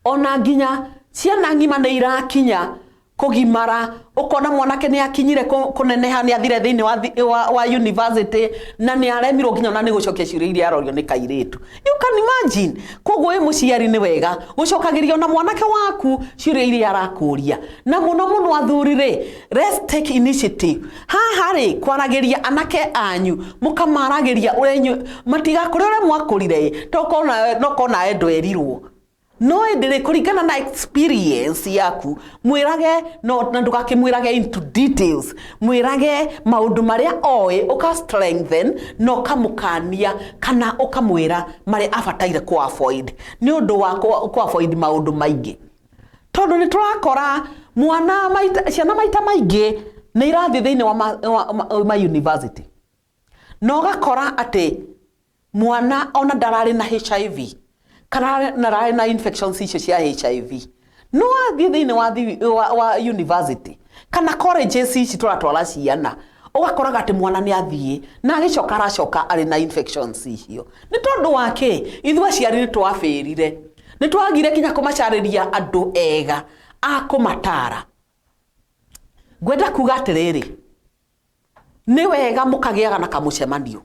ona nginya ciana ng'ima nĩ irakinya. Kũgimara, ũkona mwanake nĩ akinyire kũneneha, nĩ athire thĩinĩ wa university na nĩ aremirwo nginya ona nĩ gũcokia ciũria iria arorio nĩ kairĩtu. You can imagine. Koguo wĩ mũciari nĩ wega gũcokagĩria ona mwanake waku ciũria iria arakũria. Na mũno mũno athuri rĩ, let's take initiative haha rĩ, kwaragĩria anake anyu, mũkamaragĩria ũrĩa inyuĩ matigakũre ũrĩa mwakũrire ĩ, to no kona ndwerirwo. No ĩndĩ rĩ, kũringana na experience yaku, mwĩrage no, na ndũgakĩmwĩrage into details, mwĩrage maũndũ marĩa oĩ, ũka strengthen na ũkamũkania kana ũkamwĩra marĩa abataire ku avoid, nĩ ũndũ wa ku avoid maũndũ maingĩ, tondũ nĩ tũrakora mwana maita, ciana maita maingĩ nĩ irathiĩ thĩinĩ wa ma university na ũgakora atĩ mwana ona ndararĩ na HIV kana ndararĩ na infections icio cia HIV, no athiĩ thĩinĩ wa university kana colleges ici tũratwara ciana, ũgakoraga atĩ mwana nĩ athiĩ na agĩcoka aracoka arĩ na infections icio. Nĩ tondũ wa kĩ? Ithuĩ aciari nĩ twabĩrire, nĩ twagire kinya kũmacarĩria andũ ega a kũmatara. Ngwenda kuga atĩrĩrĩ, nĩ wega mũkagĩaga na kamũcemanio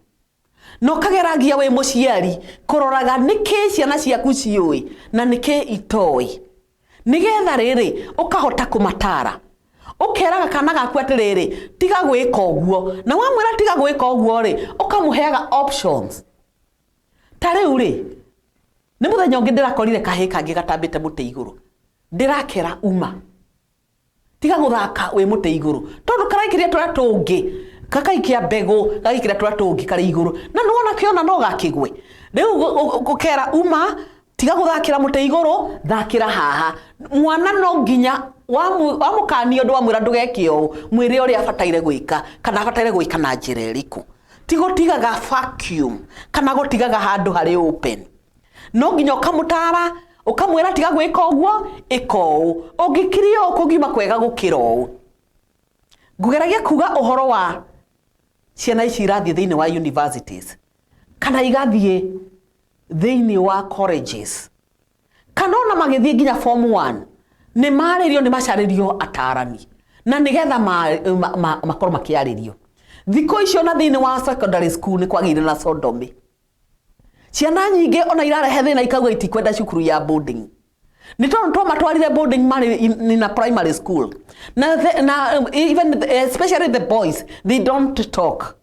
na ũkageragia wĩ mũciari kũroraga nĩkĩ ciana ciaku ciũĩ na nĩkĩ itoĩ, nĩgetha rĩrĩ ũkahota kũmatara, ũkeraga kana gaku atĩrĩrĩ, tiga gwĩka ũguo, na wamwĩra tiga gwĩka ũguo rĩ, ũkamũheaga options. Ta rĩu rĩ, nĩ mũthenya ũngĩ ndĩrakorire kahĩĩ kangĩ gatambĩte mũtĩ igũrũ, ndĩrakera, uma, tiga gũthaka wĩ mũtĩ igũrũ, tondũ karaikĩria tũrĩa tũngĩ, gakaikia mbegũ, gagaikĩria tũrĩa tũngĩ karĩ igũrũ, na nĩwona kĩona no gakĩgwe. Rĩu gũkera, uma, tiga gũthakĩra mũtĩ igũrũ, thakĩra haha. Mwana no nginya wamũkania ũndũ, wamwĩra ndũgeke ũũ, mwĩre ũrĩa abataire gwĩka kana abataire gwĩka na njĩra ĩrĩkũ. Ti gũtigaga vacuum kana gũtigaga handũ harĩ open. No nginya ũkamũtara, ũkamwĩra tiga gwĩka ũguo, ĩka ũũ, ũngĩkiria ũũ kũngiuma kwega gũkĩra ũũ. Ngũgeragia kuga ũhoro wa ciana ici irathiĩ thĩinĩ wa universities kana igathiĩ thĩinĩ wa colleges kana ona magĩthiĩ nginya form 1, nĩ marĩrio, nĩ macarĩrio atarani na nĩgetha makorwo makĩarĩrio. Thikũ icio na thĩinĩ wa secondary school nĩ kwagĩire na sodomy. Ciana nyingĩ ona irarehe thĩna, ikauga itikwenda cukuru ya boarding, nĩ tondũ twamatwarire boarding marĩ in a primary school na even especially the boys, they don't talk,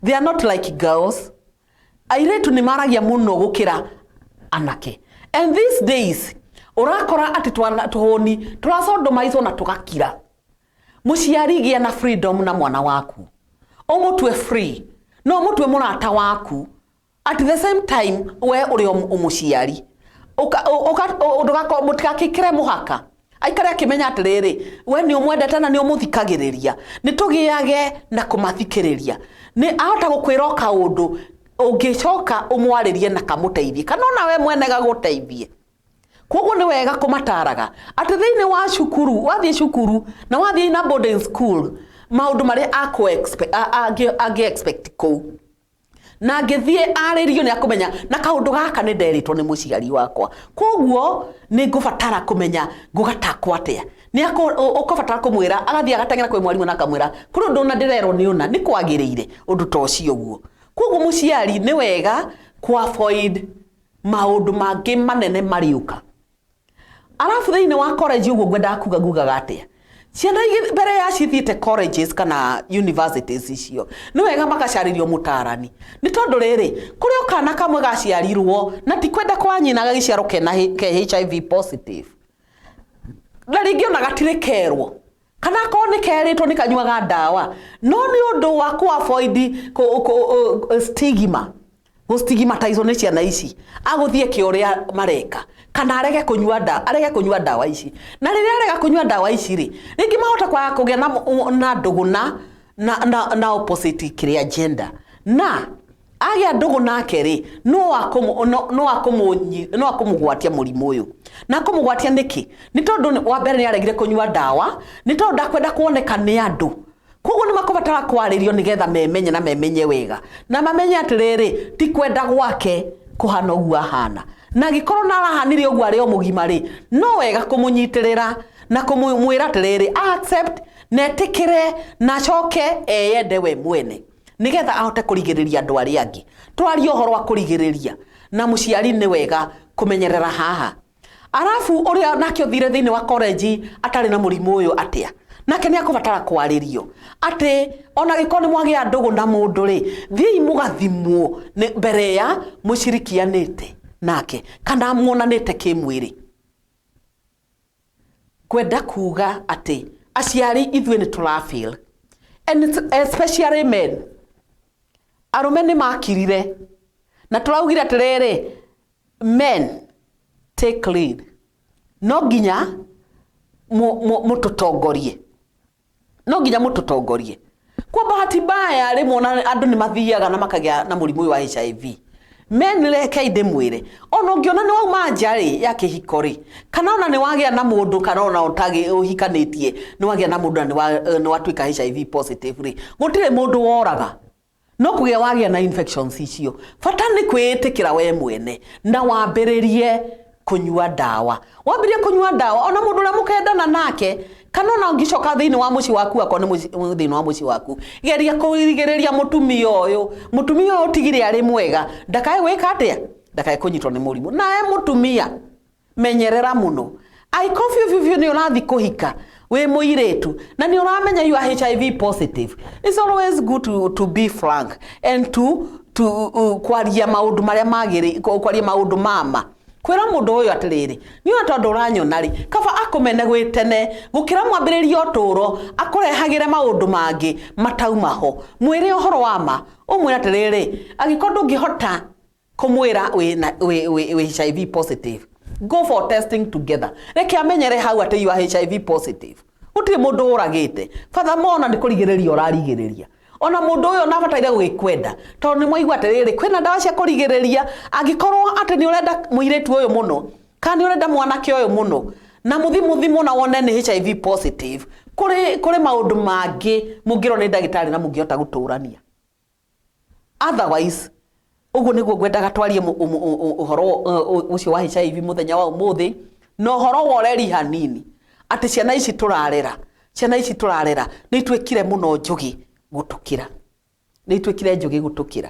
they are not like girls. Airĩtu nĩ maragia mũno gũkĩra anake, and these days ũrakora atĩ twana tũhũni tũracondomaizwo na tũgakira. Mũciari, gĩa na freedom na mwana waku, ũmũtue free, no ũmũtue mũrata waku. At the same time, we ũrĩ o mũciari, mũtigakĩkĩre mũhaka, aikare akĩmenya atĩrĩrĩ, we nĩ ũmwendete na nĩ ũmũthikagĩrĩria. Nĩ tũgĩage na kũmathikĩrĩria, nĩ ahota gũkwĩra o kaũndũ ũngĩcoka ũmwarĩrie na kamũteithie kana ona we mwene gagũteithie. Koguo nĩ wega kũmataraga atĩ thĩinĩ wa cukuru, wathiĩ cukuru na wathiĩ na boarding school, maũndũ marĩa angĩ expect kũu, na angĩthiĩ arĩrio nĩ akũmenya na kaũndũ gaka nĩ nderĩtwo nĩ mũciari wakwa, koguo nĩ ngũbatara kũmenya ngũgatakwo atĩa. Nĩ ũkabatara kũmwĩra, agathiĩ agateng'era kwĩ mwarimũ na akamwĩra kũrĩ ũndũ ũna ndĩrerwo nĩ ũna, nĩ kwagĩrĩire ũndũ ta ũcio ũguo. Koguo mũciari nĩ wega ku avoid maũndũ mangĩ manene marĩũka. Arabu thĩinĩ wa college ũguo ngwendaga kuga, ngugaga atĩa, ciana mbere ya cithiĩte colleges kana universities icio, nĩ wega magacarĩrio mũtarani, nĩ tondũ rĩrĩ, kũrĩ o kana kamwe gaciarirwo na ti kwenda kwa nyina, gagĩciarwo kena ke HIV positive, na rĩngĩ ona gatirĩ kerwo, kana akorwo nĩ kerĩtwo nĩ kanyuaga ndawa, no nĩ ũndũ wa ku avoid stigma, gũstigmatizwo nĩ ciana ici, agũthiĩ ke ũrĩa mareka kana arege kũnyua ndawa, arege kũnyua ndawa ici. Na rĩrĩa arega kũnyua ndawa ici rĩ, rĩngĩ mahota kwaga kũgĩa na ndũgũ na opposite kĩrĩa gender, na agĩa ndũgũ nake rĩ, no akũmũgwatia mũrimũ ũyũ. Na akũmũgwatia nĩkĩ? Nĩ tondũ wa mbere nĩ aregire kũnyua ndawa, nĩ tondũ ndakwenda kuoneka nĩ andũ. Koguo nĩ makũbatara kwarĩrio nĩgetha memenye na memenye wega na mamenye atĩrĩrĩ, ti kwenda gwake kũhana ũguo ahana, na angĩkorwo na arahanire ũguo arĩ o mũgima rĩ, no wega kũmũnyitĩrĩra. Na kũmwĩra atĩrĩrĩ, accept na etĩkĩre na acoke eyende we mwene nĩgetha ahote kũrigĩrĩria andũ arĩa angĩ. Twaria ũhoro wa kũrigĩrĩria na mũciari, nĩ wega kũmenyerera haha. Arabu ũrĩa nake ũthire thĩinĩ wa college atarĩ na mũrimũ ũyũ atĩa, nake nĩ akũbatara kwarĩrio atĩ ona gĩkorwo nĩ mwagĩa ndũgũ na mũndũ rĩ, thiĩi mũgathimwo nĩ mbere ya mũcirikianĩte nake kana muonanĩte kĩmwĩrĩ. Kwenda kuga atĩ aciari ithuĩ nĩ tũrafeel, and especially men, arũme nĩ makirire na tũraugire atĩrĩrĩ, men take lead, no nginya mũtũtongorie, no nginya mũtũtongorie. Kwa bahati mbaya rĩmwe ona andũ nĩ mathiaga na makagĩa na mũrimũ ũyũ wa HIV. Men, rekei ndĩmwĩre, ona ũngĩona nĩ wauma nja rĩ ya kĩhiko rĩ, kana ona nĩ wagĩa na mũndũ, kana ona ũtagĩ ũhikanĩtie nĩ wagĩa na mũndũ na nĩ watuĩka HIV positive rĩ, gũtirĩ mũndũ woraga, no kũgĩa wagĩa na infections icio. Bata nĩ kwĩĩtĩkĩra we mwene na wambĩrĩrie kũnyua ndawa. Wambĩrĩrie kũnyua ndawa, ona mũndũ ũrĩa mũkendana nake, kana ona ũngĩcoka thĩinĩ wa mũciĩ waku, akorwo nĩ thĩinĩ wa mũciĩ waku, geria kũrigĩrĩria mũtumia ũyũ. Mũtumia ũyũ ũtigire arĩ mwega, ndakae gwĩka atĩa, ndakae kũnyitwo nĩ mũrimũ. Nawe mũtumia, menyerera mũno. Angĩkorwo biũ biũ biũ nĩ ũrathiĩ kũhika wĩ mũirĩtu na nĩ ũramenya you are HIV positive, it's always good to be frank and to kwaria maũndũ marĩa magĩrĩ, kwaria maũndũ mama, kwĩra mũndũ ũyũ atĩrĩrĩ, nĩ ona tondũ ũranyona rĩ, kaba akũmene gwĩ tene gũkĩra mwambĩrĩria ũtũũro akũrehagĩre maũndũ mangĩ matauma ho. Mwĩre ũhoro wa ma, ũmwĩre atĩrĩrĩ, angĩkorwo ndũngĩhota kũmwĩra wĩ HIV positive, go for testing together. Reke amenyere hau atĩ you are HIV positive. Gũtirĩ mũndũ ũragĩte. Furthermore, nĩ kũrigĩrĩria ũrarigĩrĩria ona mũndũ ũyũ nabataire gũgĩkwenda, tondũ nĩ mwaigua atĩrĩrĩ, kwĩna ndawa cia kũrigĩrĩria. Angĩkorwo atĩ nĩ ũrenda mũirĩtu ũyũ mũno kana nĩ ũrenda mwanake ũyũ mũno na mũthi mũthimwo na wone nĩ HIV positive, kũrĩ maũndũ mangĩ mũngĩrwo nĩ ndagĩtarĩ na mũngĩhota gũtũrania. Otherwise, ũguo nĩguo ngwendaga twarie ũhoro ũcio wa HIV mũthenya wa ũmũthĩ, na ũhoro wa ũreri hanini, atĩ ciana ici tũrarera, ciana ici tũrarera nĩ ituĩkire mũno njũgĩ gũtũkĩra, nĩ ituĩkire njũgĩ gũtũkĩra.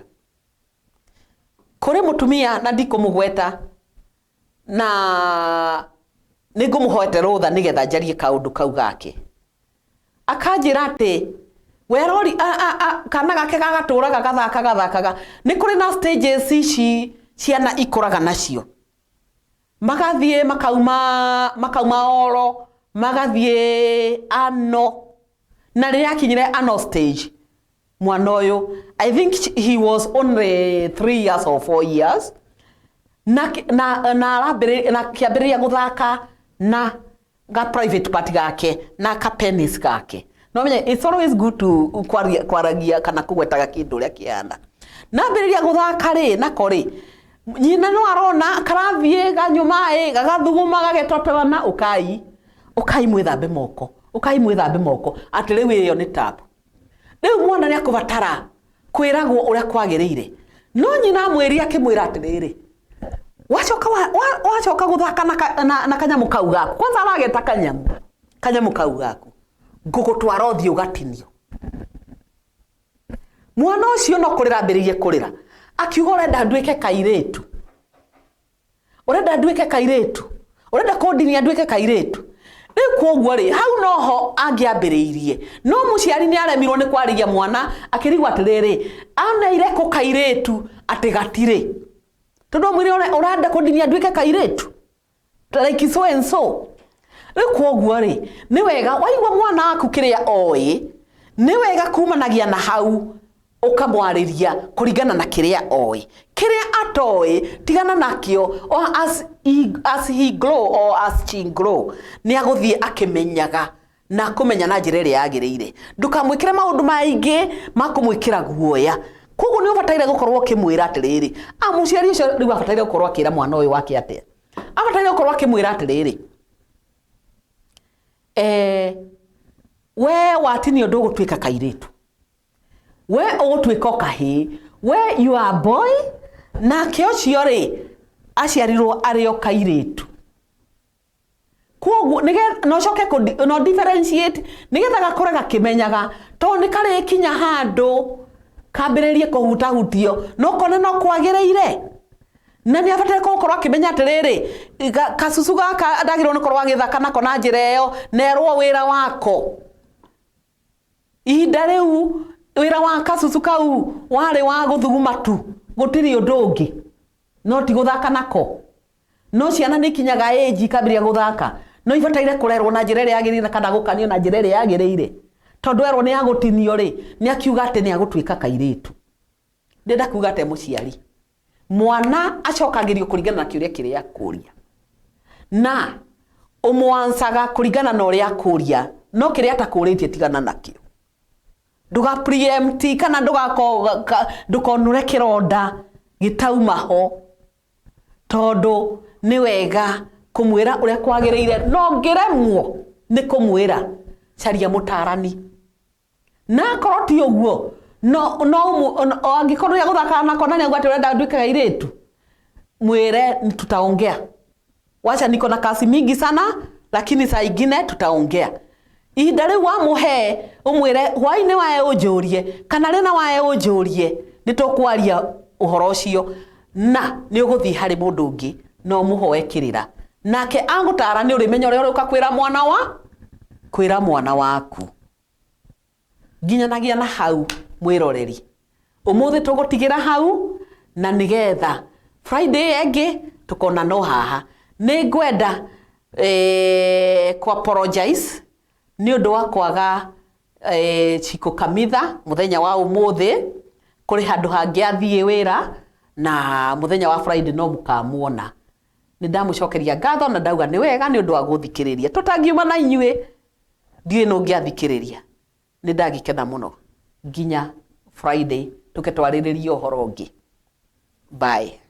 Kũrĩ mũtumia na ndikũmũgweta na nĩ ngũmũhoete rũtha nĩgetha njarie kaũndũ kau gake, akanjĩra atĩ werori kana gake gagatũraga gathakaga gathakaga. Nĩ kũrĩ na stages ici ciana ikũraga nacio, magathiĩ makauma oro magathiĩ ano, na rĩrĩa akinyire ano stage, mwana ũyũ, I think he was only 3 years or 4 years, na arambĩrĩria na kĩambĩrĩria gũthaka na ga private part gake na ka penis gake. No menye it's always good to kwaragia kana kũgwetaga kĩndũ ũrĩa kĩhana. Nambĩrĩria gũthaka rĩ nako rĩ, nyina no arona karathiĩ ganyua maĩ, gagathuguma, gagetotoa na ũkai, ũkai mwĩthambe moko, ũkai mwĩthambe moko, atĩ rĩu ĩyo nĩ tap. Rĩu mwana nĩ akũbatara kwĩragwo ũrĩa kwagĩrĩire, no nyina amwĩria akĩmwĩra atĩrĩrĩ, wacoka wacoka gũthaka na kanyamũ kau gaku, kwanza arageta kanyamũ kau gaku, ngũgũtwara ũthiĩ ũgatinio. Mwana ũcio no kũrĩra ambĩrĩirie kũrĩra, akiuga, "Ũrenda nduĩke kairĩtu? Ũrenda nduĩke kairĩtu? Ũrenda kũndinia nduĩke kairĩtu?" Rĩu koguo rĩ, hau noho angĩambĩrĩirie, no mũciari nĩ aremirwo nĩ kwarĩria mwana, akĩrigwo atĩrĩrĩ, aneire kũ kairĩtu atĩ gatirĩ, tondũ amwĩre, "Ũrenda kũndinia nduĩke kairĩtu like so and so?" Rĩu koguo rĩ, nĩ wega waigua mwana waku kĩrĩa oĩ, nĩ wega kumanagia na hau ũkamwarĩria kũringana na kĩrĩa oĩ. Kĩrĩa atoĩ, tigana nakĩo. O as he grow or as she grow, nĩ agũthiĩ akĩmenyaga na kũmenya na njĩra ĩrĩa yagĩrĩire. Ndũkamwĩkĩre maũndũ maingĩ ma kũmwĩkĩra guoya. Koguo nĩ ũbataire gũkorwo ũkĩmwĩra atĩrĩrĩ, a mũciari ũcio rĩu abataire gũkorwo akĩra mwana ũyũ wake atĩa? Abataire gũkorwo akĩmwĩra atĩrĩrĩ, we watinio ndũgũtuĩka kairĩtu, we ũgũtuĩka o kahĩĩ, we you are a boy, nake ũcio rĩ aciarirwo arĩ o kairĩtu. Koguo nĩgetha na ũcoke no differentiate nĩgetha gakũre gakĩmenyaga, tondũ nĩ karĩkinya handũ kambĩrĩrie kũhutahutio no kone no kwagĩrĩire, na nĩ abataire gũkorwo akĩmenya atĩrĩrĩ, kacucu gaka ndagĩrĩirwo nĩ gũkorwo agĩthaka nako na njĩra ĩyo, na erwo wĩra wako. Ihinda rĩu wĩra wa kacucu kau warĩ wa gũthuguma tu, gũtirĩ ũndũ ũngĩ, no ti gũthaka nako. No ciana nĩ ikinyaga age ikambĩrĩria gũthaka, no ibataire kũrerwo na njĩra ĩrĩa yagĩrĩire kana gũkanio na njĩra ĩrĩa yagĩrĩire, tondũ erwo nĩ agũtinio rĩ, nĩ akiuga atĩ nĩ agũtuĩka kairĩtu. Ndĩrenda kuga atĩ mũciari, mwana acokagĩrio kũringana na kĩũria kĩrĩa akũria, na ũmwancaga kũringana na ũrĩa akũria, no kĩrĩa atakũrĩtie tigana nakĩo. Ndũga preempt kana ndũkonũre kĩronda gĩtauma ho, tondũ nĩ wega kũmwĩra ũrĩa kwagĩrĩire, no ngĩremwo nĩ kũmwĩra, caria mũtarani. Na akorwo ti ũguo, no no angĩkorwo nĩ agũthakaga nako na nĩ auga atĩ ũrenda nduĩke kairĩtu, mwĩre tutaongea, wacha niko na kazi mingi sana, lakini saa ingine tutaongea. Ihinda rĩu wamũhe, ũmwĩre hwaĩ-inĩ wae ũnjũrie, kana rĩna wae ũnjũrie, nĩ tũkwaria ũhoro ũcio, na nĩ ũgũthiĩ harĩ mũndũ ũngĩ na ũmũhoe kĩrĩra, nake agũtara nĩ ũrĩmenya ũrĩa ũrĩũka kwĩra mwana wa kwĩra mwana waku. Nginyanagia na hau mwĩroreri, ũmũthĩ tũgũtigĩra hau, na nĩgetha Friday ĩngĩ tũkona no haha. Nĩ ngwenda kũ apologize nĩ ũndũ wa kwaga Chiko Kamitha mũthenya wa ũmũthĩ. Kũrĩ handũ hangĩ athiĩ wĩra, na mũthenya wa Friday no mũkamuona. Nĩ ndamũcokeria ngatho na ndauga nĩ wega nĩ ũndũ wa gũthikĩrĩria. Tũtangiuma na inyuĩ, ndiũĩ nũ ũngĩathikĩrĩria. Nĩ ndagĩkena mũno. Nginya Friday tũke twarĩrĩrie ũhoro ũngĩ. Bye.